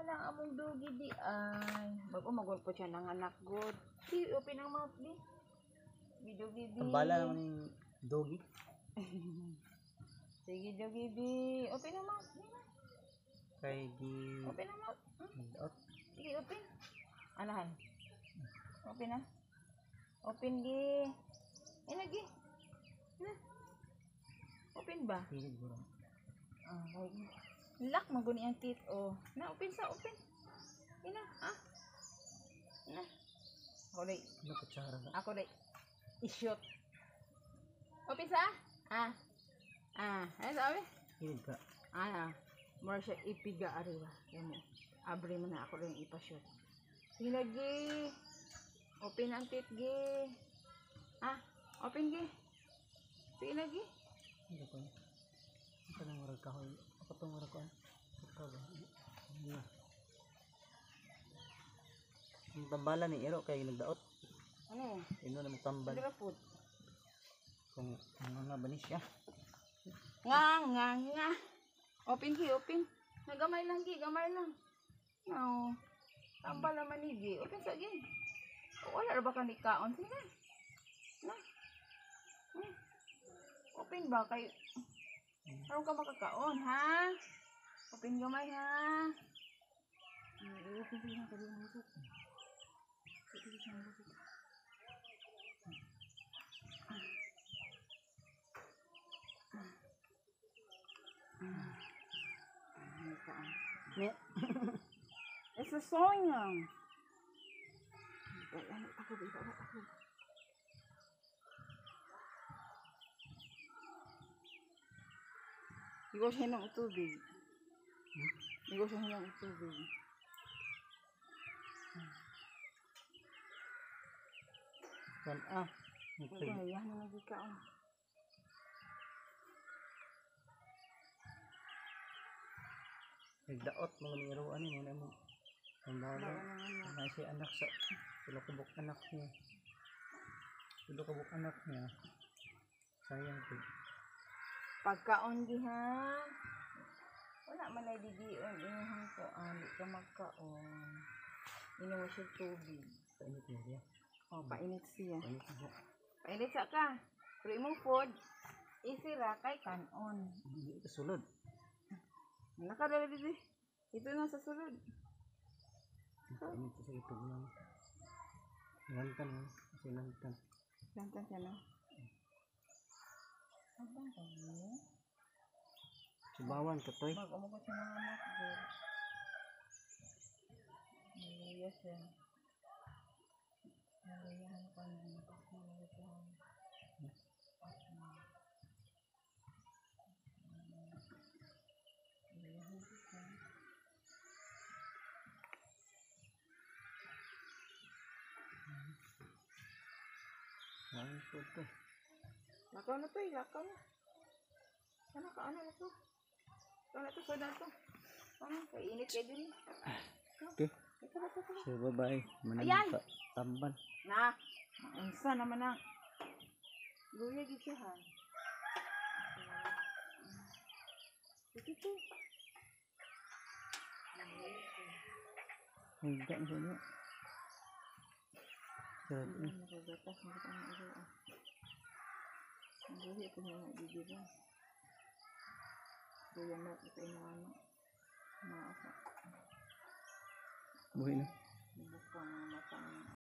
na ang among doggy di ay. Bago magol po siya ng anak god. Di, open ang mouth di. Di doggy di. Tambala naman yung doggy. Sige doggy di. Open ang mouth di na. Kay di Open ang mouth. Nagdaot. Sige, open. Anahan. Open na. Open gi. Ay, lagi. Na. Open ba? Pilit bro. Ah, okay. Lock maguni ang teeth oh. Na open sa open. Ina, ah. Na. Ako day. Ano kutsara ka? Ako day. I-shoot. Open sa? Ah. Ah, ano sabi? Pilit ka. Ah, more siya ipiga ari ba. Yan mo. Abri mo na ako rin ipa-shoot. Sige na, gi. Open ang teeth, gi. Ah, open, gi. Sige na, gi. Ano ko? Ito nang murag kahoy. Ako itong murag kahoy. Ito ba? Ano na? Ang tambala ni Ero kay nagdaot. Ano? Ino na magtambal. Hindi ba food? Kung ano nga ba ni siya? Nga, nga, nga. Open, gi, open. Nagamay lang, gi. Gamay lang. No. Tambal naman ni, gi. Open sa, gi. Wala ra ba ka ni kaon? Sige na. Na. Open ba kay aron ka makakaon, ha? Open gamay, ha? Open sige na, kadi mo busok. Sige na, busok. Ne. It's a song. Ako, ako, ako. Igo siya ng tubig. Igo siya ng tubig. Kan ah. Ito, yan na lagi ka. Oh. Nagdaot mga ni Ero ani mo na mo. Tambala. Na siya anak sa tulo ka buok anak niya. Tulo ka buok anak niya. Sayang ko. Pagkaon gi ha. Wala man ay digion inyong kuan, di ka magkaon. Inom mo siya tubig. Painit na siya. Oh, painit siya. Painit na siya. Painit sa ka. Pero imong food, easy ra kay kanon. Hindi ito sulod. Nakadala dito. Ito na sa sulod. Painit siya sa itog lang. Lantan mo. Kasi lantan. Lantan siya na. Abang kami. Subawan ka toy. Bago mo ko siya mga anak. Hallelujah siya. Hallelujah ko na. Ang food to. Lakaw na to eh. Lakaw na. Ano ka? Ano na to? Ito na to. So na to. Ano? Kainit kayo dun. Okay. Ito na to. Ito. So bye-bye. Manang Ayan! tambal. Na. Unsa naman ang luya gid siya ha. Ito to. Higa na siya. Sarap eh. Nakagatas na kita ang ulo. Ang buhi ito na bibira. Luya na ito yung ano. Maasa. Buhi na. Buka.